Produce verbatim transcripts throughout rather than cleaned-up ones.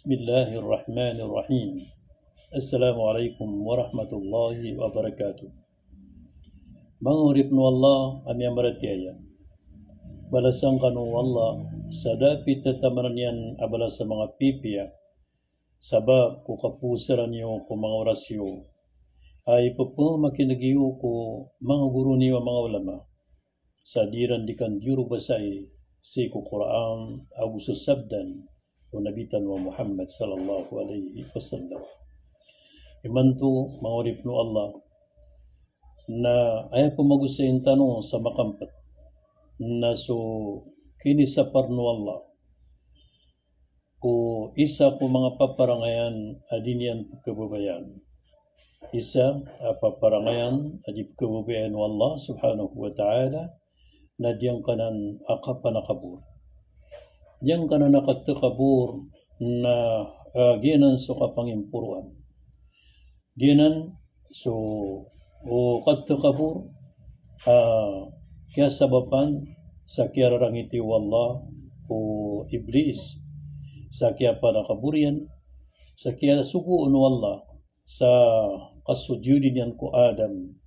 Bismillahirrahmanirrahim. Assalamu alaikum warahmatullahi wabarakatuh. Manga oripn o Allah a miyamaratiyaya. Balasan kano o Allah sa da a pitataman iyan a balas a manga pipiya. Sabap ko kaposaran iyo ko manga oras iyo a ipepemakineg iyo ko manga goro niyo a manga ulama. Sa di iran di kandiyo ro basai sii ko Qur'an ago so sabdan o Nabi tano a Muhammad sallallahu alaihi wasallam. Imanto, manga oripn o Allah, na aya pemagosayin tano sa makaampet na so kinisaparn o Allah ko isa ko manga paparangayan a di niyan pekababayaan. Isa a paparangayan a di pekababayaan o Allah subhanahu wa ta'ala na giyangkanan a kapanakabor. Giyangkanan a katakabor na, ah, giyanan so kapangimporoan. Giyanan so, o, katakabor, ah, kiyasabapan sa kiyararangiti o Allah o Iblis, sa kiyapanakabor iyan, sa kiyasogoon o Allah sa kasojodi niyan ko Adam,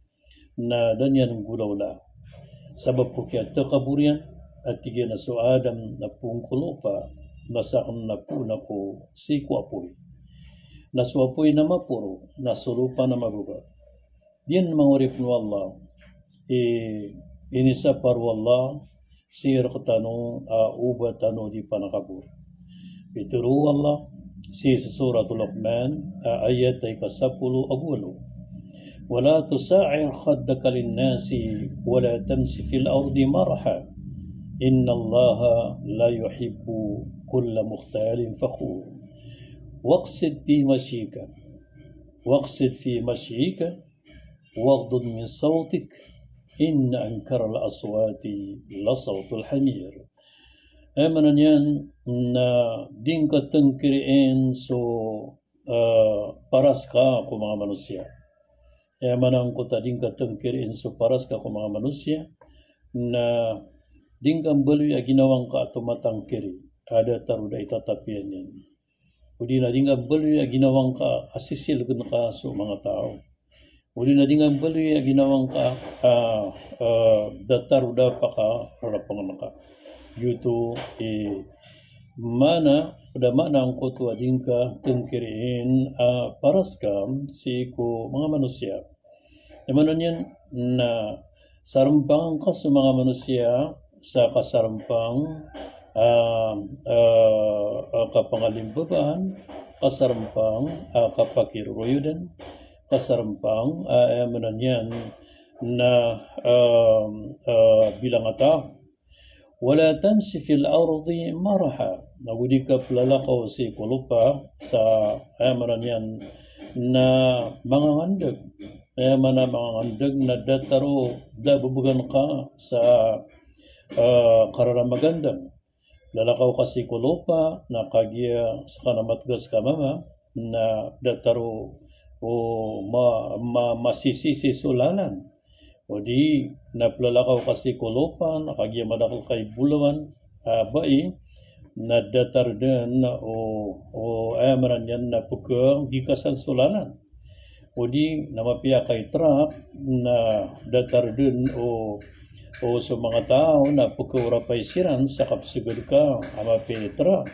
na da niyan nggolawla. Sabap ko kiyatakabor iyan, a tig iyan a so Adam na poon ko lopa, na saken na poon ako sii ko apoy. Na so apoy na maporo, na so lopa na mababa. Giyanan, manga oripn o Allah, i, inisapar o Allah sii rektano a oba tano di panakabor. Pitharo o Allah sii sa Suratul Luqman, a, ayat a ika sapolo ago walo: "Wa la tusa'ir khaddaka linnasi wa la tamshi fil ardi maraha. Innallaha la yuhibbu kulla mukhtalin fakhur. Waqsid fi mashyika. Waqsid fi mashyika." "Waghdud min sawtik, inna ankaral aswati la sawtul hamir." Aya maana niyan na di ngka tengkeriin so, eh, paras ka ko manga manosiya. Aya maana angkoto a di ngka tengkeriin so paras ka ko manga manosiya, na di ngka mbaloy a ginawa ngka a tomatangkeri a datar o da i tatapiya niyan. Odi na di ngka mbaloy a ginawa ngka a sisilegen ka so manga taw. Odi na di ngka mbaloy a ginawa ngka a, ah, datar o da pakararapangen ka. Giyoto i maana, da maana angkoto a di ngka tengkeriin a paras ka sii ko manga manosiya. Aya maana niyan na sarempang ka so manga manosiya sa kasarempang, ah, ah, ah, kapangalimbabaan, kasarempang, ah, kapakiroroyodan, kasarempang, ah, aya maana niyan na, ah, ah, bilang a taw. "Wa la tamshi fil ardi maraha." Na go di ka pelalakaw sii ko lopa sa, aya maana niyan na mangangandeg. Aya maana mangangandeg na datar o da bebegan ka sa, eh, kararamagandang. Lalakaw ka sii ko lopa, na kagiya seka na matgas ka mama, na datar o, o ma-, ma-, masisisi so lalan. Odi na pelalakaw ka sii ko lopa, na kagiya madakel ka i bolawan a bai, na datar den o, o, aya maana niyan na pekegikasan so lalan. Odi na mapiya ka i trak, na datar den o, o so manga taw na pekeorapay siran sa kapeseged ka a mapiya i trak.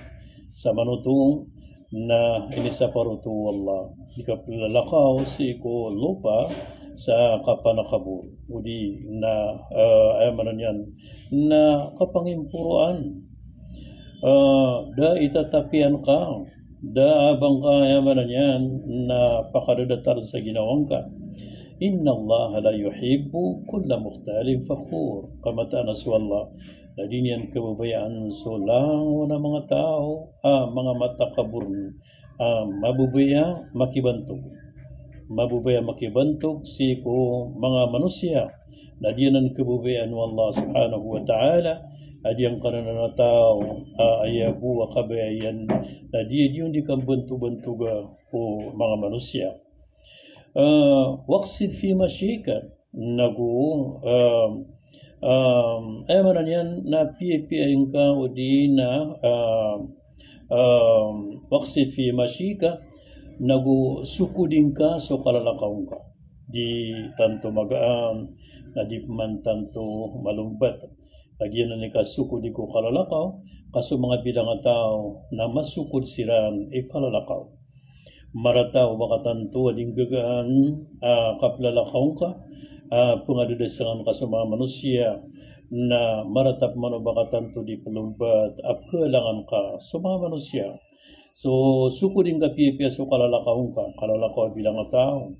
Sa manoto na inisapar oto o Allah, di ka pelalakaw sii ko lopa sa kapanakabor. Odi na, eh, aya maana niyan na kapangimporoan. Eh, da i tatapiya ngka, da a ba ngka, aya maana niyan na pakadadatar sa ginawa ngka. "Innallaha la yuhibbu kulla mukhtalin fakhur." Ka mataan a so Allah na di niyan kebabayaan so langon a manga taw a manga matakabor, a mababaya makibantog. Mababaya makibantog sii ko manga manosiya. Na di anan kebabayaan o Allah subhanahu wa ta'ala a giyangkanan a taw a aya bo a kabaya iyan na di, di on di kambantobantoga o manga manosiya. Eh, "Waqsid fi mashyika." Na go, em, em, aya maana niyan na piyapiyai ngka odi na, em, um, waqsid fi mashika, nago sokodi ngka so kalalakaw ngka. Di tanto magaan, na di pman tanto malombat. Lagid anan i kasokodi ko kalalakaw, ka so manga bilang a taw na masokod siran i kalalakaw. Marata o ba ka tanto a di nggagaan, ah, kaplalakaw ngka, ah, pngadadasangan ka so manga manosiya, na marata pman o ba ka tanto di plombat a pkhalangan ka so manga manosiya. So, sokodi ngka piyapiya so kalalakaw ngka, kalalakaw a bilang a taw.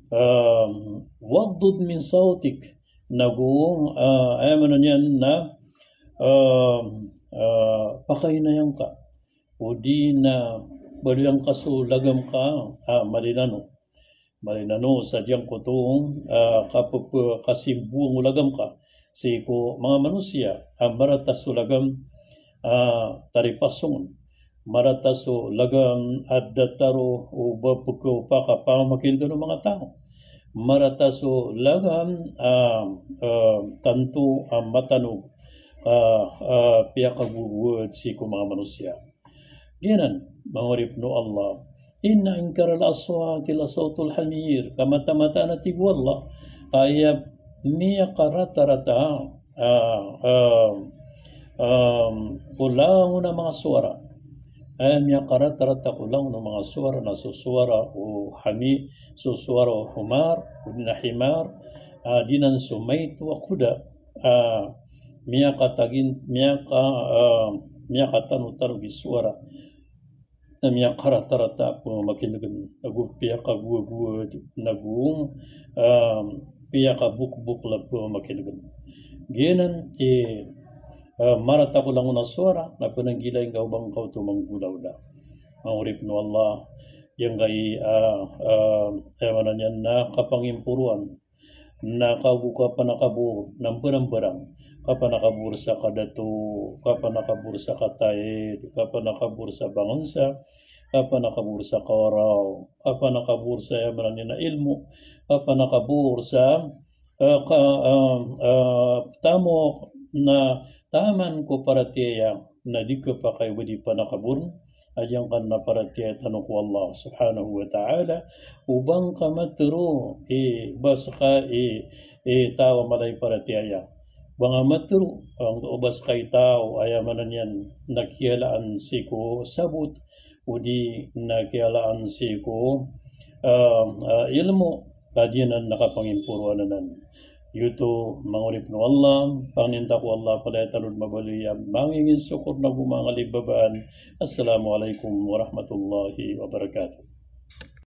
Um, waghdud min sawtik, nago, ah, aya maana niyan na, um, ah, pakainaya ngka. O di na baloya ngka so lagam ka, ah, malinano. Malinano sa giyangkoto, ah, kapepekasimboang o lagam ka sii ko manga manosiya, ah, marata so lagam, ah, taripasong. Marata so lagam a datar o ba pekapakapamakinegn o manga taw. Marata so lagam, ah, ah, tanto a matanog, ah, ah, piyakagogowad sii ko manga manosiya. Giyanan, manga oripn o Allah. Inna ankaral aswati la sawtul hamir. Ka mataan-mataan a tig o Allah, ka aya miyakaratarata, ah, ah, ah, ko langon a manga sowara. Aya miyakaratarata ko langon a manga sowara na so sowara o hami-, so sowara o humar, o di na himar, ah, di nan so maito a koda. Ah, miyakatagin-, miyaka-, ah, miyakatanotanog i sowara. Na miyakaratarata a pamakinegn, nago piyakagowagowad, nago, ah, piyakabokbokl a pamakinegn. Giyanan i, ah, marata ko langon a sowara, na pnanggilai ngka o ba ngka oto manggolawla. Manga oripn o Allah, giyangkai, ah, ah, aya maana niyan na kapangimporoan na kago kapanakabor na mbarambarang, kapanakabor sa kadato, kapanakabor sa kataid, kapanakabor sa bangonsa, kapanakabor sa kawaraw, kapanakabor sa aya maana niyan na ilmo, kapanakabor sa, eh, ka-, eh, eh, tamok na taman ko paratiyaya na di kapakay o ba di panakabor a giyangkanan a paratiyaya tano ko Allah subhanahu wa ta'ala. O ba ngka matero i ba ska i, i taw a mala i paratiyaya. Ba ngka matero, ah, o ba ska i taw a aya maana niyan na kiyalaan sii ko sabot, o di na kiyalaan sii ko, ah, ah, ilmo, ka giyanan na kapangimporoan anan. Giyoto, manga oripn o Allah, pangnin ta ko Allah palaya tano dn mabaloy a mangingin sokor nago mangalimbabaan. Assalamu alaikum warahmatullahi wabarakatuh.